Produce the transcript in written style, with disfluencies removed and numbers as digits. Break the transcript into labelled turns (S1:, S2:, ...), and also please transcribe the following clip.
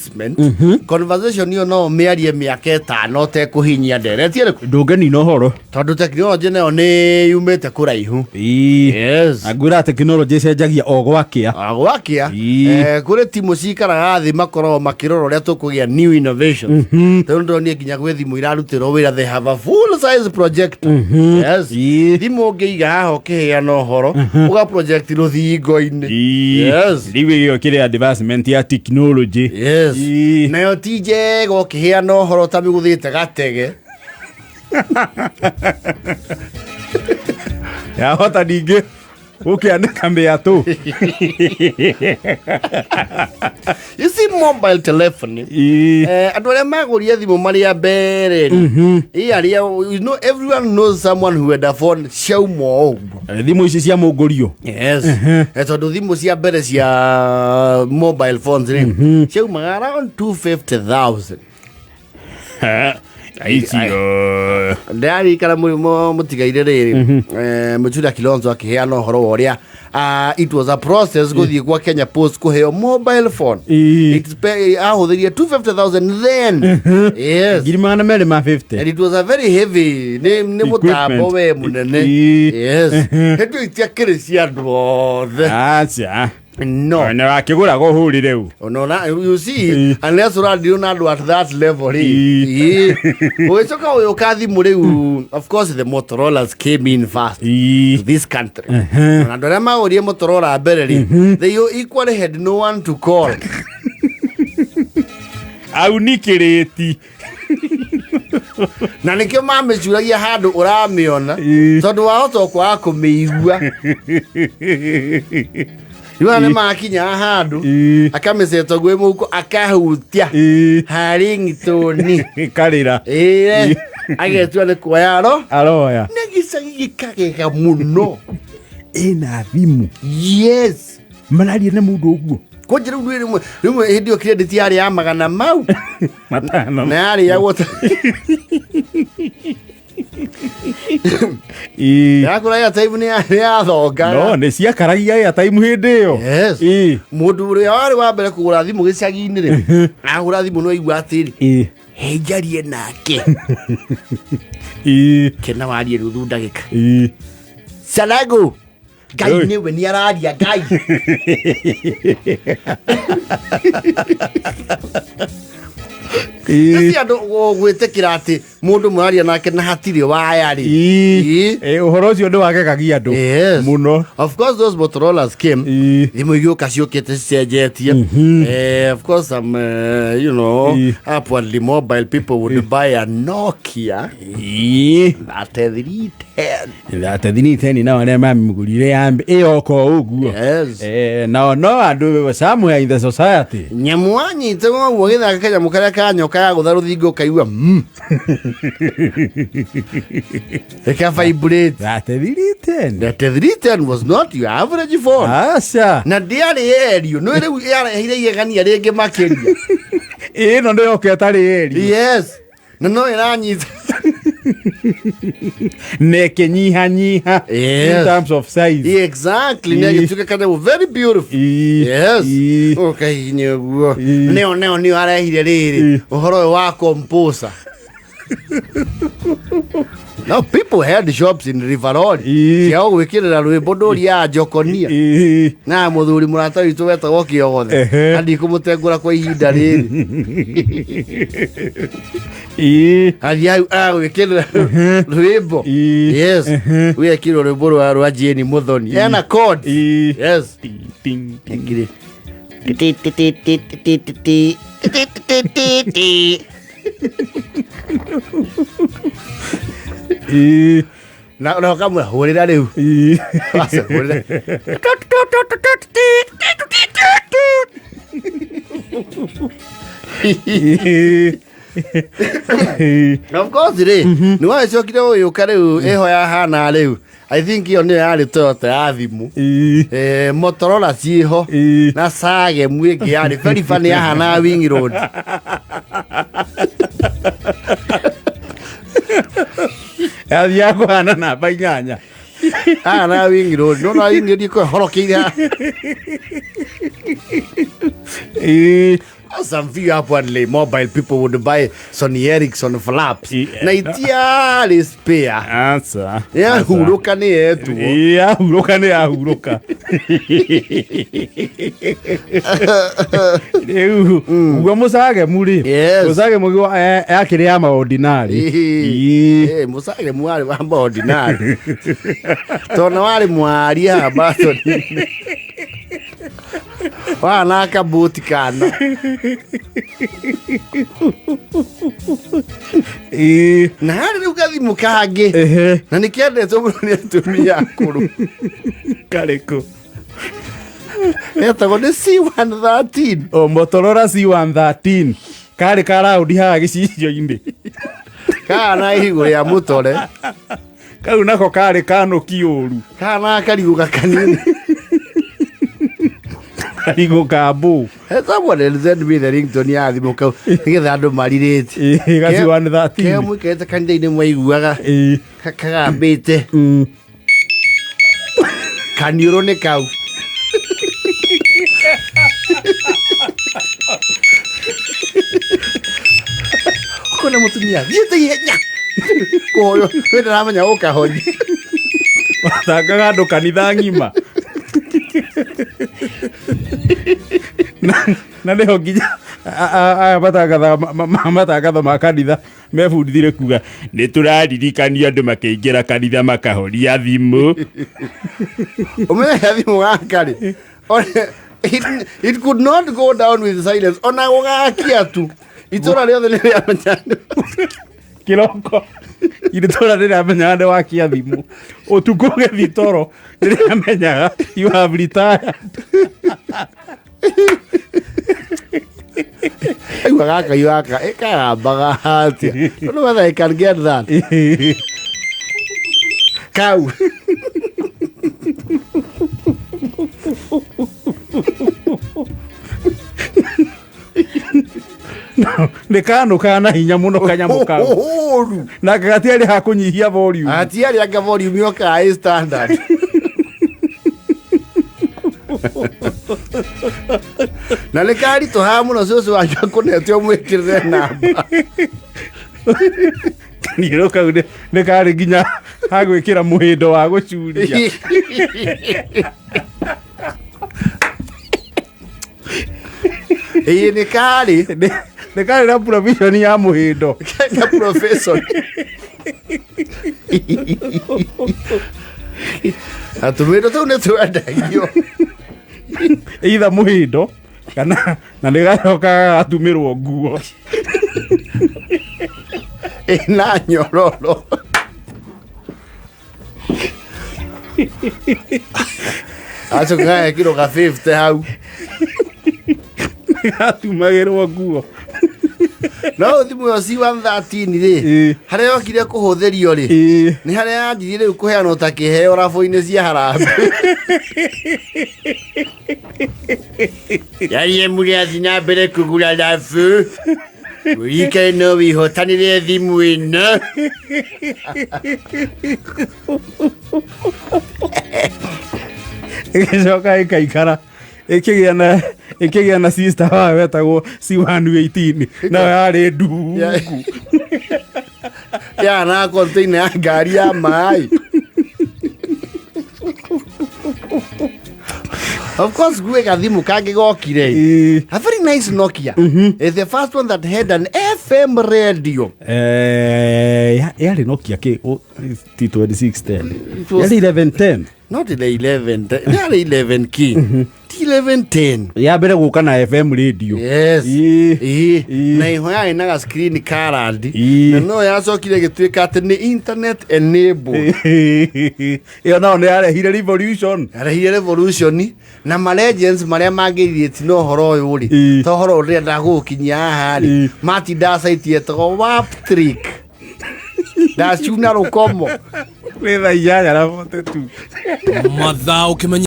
S1: advancement. Conversation ĩyo no mĩarie mĩaka 5 ũtekũhinyia ndereti ĩrĩkũ.
S2: Ndũngĩnina ũhoro.
S1: Tondũ tekinoronjĩ nayo nĩ yumĩte kũraihu. Yes.
S2: Angwĩra tekinoronjĩ ĩcenjagia o gwakĩa.
S1: Ah, gwakĩa. Kũrĩ timu cikaraga thĩ, makoragwo makĩrora ũrĩa tũkũgĩa new innovations. Tondũ ndĩronire nginya gwĩ thimũ irarutĩrwo wĩra, they have a full size projector. Yes. Thimũ ũngĩiga haha ũkĩheana ũhoro, ũga project rũthingo-inĩ. Yes.
S2: Rĩu ĩyo kĩrĩ advancement ya technology.
S1: Yes. Nayo ti njega ũkĩheana ũhoro ta mĩgũthĩte gatege.
S2: Yahota ningĩ gũkĩanĩka mĩatũ.
S1: You see, mobile telephony, andũ arĩa magũrire thimũ marĩ a mbere rĩ, ĩ arĩa, you know, everyone knows someone who had a phone ciauma o ũguo.
S2: Thimũ ici cia mũngũrio.
S1: Yes. Tondũ thimũ cia mbere cia mobile phones rĩ, ciaumaga around 250,000.
S2: Icio.
S1: Ndĩrarikana mũrimũ mũtigaire rĩrĩ, Mũchura Kilonzo akĩheana ũhoro wa ũrĩa it was a process gũthiĩ gwa Kenya Post kũheo mobile phone. Ahũthĩrire 250,000 then. Yes.
S2: 250,000.
S1: And it was a very heavy, nĩ mũtambo
S2: Equipment.
S1: we mũnene. Yes. Hĩndĩ ĩyo itiakĩrĩ cia andũ othe.
S2: Aca.
S1: No.
S2: Nĩ wakĩgũraga ũhũri rĩu.
S1: Unaona, you see, unless ũradeal na andũ at that level rĩ. Ũgĩcoka ũgĩũka thimũ rĩu, of course the Motorolas came in first to this country. Na andũ arĩa magũrire Motorola mbere rĩ, they equally had no one to call.
S2: Au nĩ kĩrĩti.
S1: Na nĩkĩo mamĩcuragia handũ ũramĩona, tondũ wahota kwaga kũmĩigua. Rĩu nĩ makinya handũ, akamĩceta gwĩ mũhuko, akahutia harĩ ng'itũni.
S2: Karĩra.
S1: Ĩĩ, agetua nĩ kuoya aro.
S2: Aroya.
S1: Nĩ gĩcagi gĩkagega mũno.
S2: Ĩna thimũ.
S1: Yes.
S2: Mararia na mũndũ ũguo.
S1: Kwanja rĩu rĩmwe hĩndĩ ĩyo credit yarĩ ya magana mau
S2: 500.
S1: Na yarĩ ya gwota. Yakũra airtime nĩ yathongaga.
S2: No nĩ ciakaragia airtime hĩndĩ ĩyo.
S1: Yes. Mũndũ ũrĩa warĩ wa mbere kũgũra thimũ gĩcagi-inĩ rĩ, ahũra thimũ no aigua atĩrĩ, "He njarie nake." Kena warie nuthu ndagĩka. Salago. Ngai.
S2: Oi.
S1: Nĩwe nĩ araria Ngai. Nĩ andũ gwĩtĩkĩra atĩ mũndũ mũraria nake na hatirĩ waya rĩ.
S2: Ũhoro ũcio nĩ wagegagia andũ mũno.
S1: Of course those Motorolas came, thimũ igĩũka ciũkĩte cicenjetie. Of course some upwardly mobile people would buy a Nokia 3310.
S2: 3310, nao arĩa mamĩgũrire ya ĩyoka o ũguo.
S1: Yes.
S2: Nao no andũ somewhere in the society.
S1: Nyamũ wanyite ũguo gĩthaka kanyamũ karĩa ka nyoka ya gũtha rũthingo ũkaigua Ĩka vibrate.
S2: 3310.
S1: 3310 was not your average phone.
S2: Aca.
S1: Na ndĩarĩ erio, nĩ rĩu yareheire igegania rĩngĩ makĩria.
S2: Ĩno nĩ yoka ĩtarĩ erio.
S1: Yes. Na no ĩranyita.
S2: Na ĩkĩnyihanyiha in terms of size.
S1: Yeah, exactly. Nĩ agĩtuĩka kanyamũ very beautiful. Yes. Ũkahihinya ũguo. Nĩo arehire rĩrĩ ũhoro ũyũ wa composer. No people had shops in River Road cia gwĩkĩrĩra rwĩmbo ndũri ya njokonia na mũthuri mũrata witũ wetagwo Kĩogothe. Andikũmũtengũra kwa ihinda rĩrĩ, athiĩ hau agwĩkĩrĩra rwĩmbo. Yes, wekĩrwo rwĩmbo rwa Jane Muthoni ena chord. Yes. Ngiri. Ti, ti, ti, ti, ti, ti, ti, ti, ti, ti, ti, ti. Na ũkamwĩra hũrĩra rĩu. Aca, hũrĩra. Of course rĩ, nĩ wagĩcokire ũgĩũka rĩu ĩho yahana rĩu, I think ĩyo nĩyo yarĩ Toyota ya thimũ. Motorola ciĩho na Sagem ĩngĩ yarĩ very funny, yahanaga Wing Road.
S2: Yathiaga kũhana namba 8.
S1: Hahanaga Wing Road, no na Wing Road ĩkoragwo ĩhorokeire haha. Some few upwardly mobile people would buy Sony Ericsson flaps.
S2: Yeah.
S1: Na itiarĩ spare.
S2: Aca.
S1: Yahurũka nĩ yetuo.
S2: Ĩĩ, yahurũka nĩ yahurũka. Rĩu guo mũcagemu rĩ,
S1: Yes.
S2: mũcagemu guo yakĩrĩ ya maordinarĩ. Ĩĩ.
S1: Eh, mũcagemu warĩ wa maordinarĩ. Tondũ warĩ mwaria haha Batoni. Wana kabuti kana.
S2: Ĩĩ.
S1: Na harĩ rĩu gathimũ kangĩ.
S2: Ehe.
S1: Na nĩ kĩendetwo mũno nĩ atumia akũrũ.
S2: Karĩkũ?
S1: Getagwo nĩ C113.
S2: O Motorola C113 karĩ ka raundi haha gĩcicio-inĩ.
S1: Kana ihigo rĩa mũtore.
S2: Kau nako karĩ kanũki ũru.
S1: Kana karigũ kanini.
S2: Karigũ ka mbũ.
S1: Someone send me the ringtone ya thimũ kau nĩgetha andũ marirĩte.
S2: Ĩĩ, ga C113.
S1: Keo mũikarĩte kanitha-inĩ mwaiguaga
S2: Ĩĩ.
S1: kagambĩte kaniũrũ nĩ kau. Ũkona mũtumia thiĩte ihenya kũhoywo we ndaramenya ũkahonia.
S2: Matangaga andũ kanitha ng'ima. Na nĩho nginya aya matangathaga matangatho ma kanitha mebundithire kuga nĩ tũraririkania andũ makĩingĩra kanitha makahoria thimũ.
S1: Ũmenye gathimũ gaka rĩ, it could not go down with silence. Ona gũgakia tu itũra rĩothe nĩ rĩamenya.
S2: Kĩroko itũra rĩramenyaga nĩ wakia thimũ, ũtukũ ũgĩthiĩ toro rĩramenyaga you have retired.
S1: Aigua gaka gaka ĩkagambaga atĩa? Don't know whether I can get that. Kau.
S2: Nĩ kanũkaga na hinya mũno kanyamũ kau.
S1: Ũru.
S2: Na gatiarĩ ha kũnyihia volume.
S1: Hatiarĩ anga volume yokaga ĩ standard. Na nĩ karitũhaga mũno cũcũ wanyu akũnete ũmwĩkĩrĩre namba.
S2: Kaniũrũ kau nĩ karĩ nginya ha gwĩkĩra mũhĩndo wa gũcuria.
S1: Ĩĩ nĩ karĩ.
S2: Nĩ karĩ na provision ya mũhĩndo.
S1: Na profession. Na tũmĩndũ tũu nĩ twendagio.
S2: Either mũhĩndo kana na nĩ gacoka gagatumĩrwo nguo.
S1: Ĩna nyororo. Acoka gagekĩrwo ga 50 hau.
S2: Gatumagĩrwo nguo.
S1: No thimũ ĩyo C113 rĩ,
S2: Ĩĩ.
S1: harĩa yokire kũhũthĩrio rĩ,
S2: Ĩĩ.
S1: nĩ harĩa yanjirie rĩu kũheanwo ta kĩheo rabu-inĩ cia harambee. Yarie mũrĩathi na mbere kũgũra rabu. Ũrikane no wĩhotanĩre thimũ ĩno.
S2: Ĩgĩcoka ĩkaikara ĩkĩgĩa na sister wayo wetagwo C118 nayo yarĩ ndungu.
S1: Yana container ya ngari ya maĩ. Of course gwĩ gathimũ kangĩ gokire.
S2: Ĩĩ.
S1: A very nice Nokia. It's the first one that had an FM radio.
S2: Yarĩ Nokia kĩ T 2610.
S1: It was-
S2: Yarĩ 1110.
S1: Not the 11, yarĩ 11 K. Ti 1110.
S2: Ya mbere gũka na FM radio.
S1: Yes.
S2: Ĩĩ.
S1: Ĩĩ.
S2: Ĩĩ.
S1: Na iho yarĩ na ga screen colored.
S2: Ĩĩ.
S1: Na no yacokire ĩgĩtuĩka atĩ nĩ internet enabled.
S2: Ĩyo nao nĩ yarehire revolution.
S1: Yarehire revolution na ma legends marĩa mangĩrĩtie na ũhoro ũyũ rĩ.
S2: Ĩĩ.
S1: Ta ũhoro ũrĩa ndĩrenda gũgũkinyia haha rĩ.
S2: Ĩĩ.
S1: Matindaga site yetagwo Warp Trick. Ndacuna rũkomo.
S2: Nĩ thaa 8:42.
S3: Mathaa ũkĩmenya.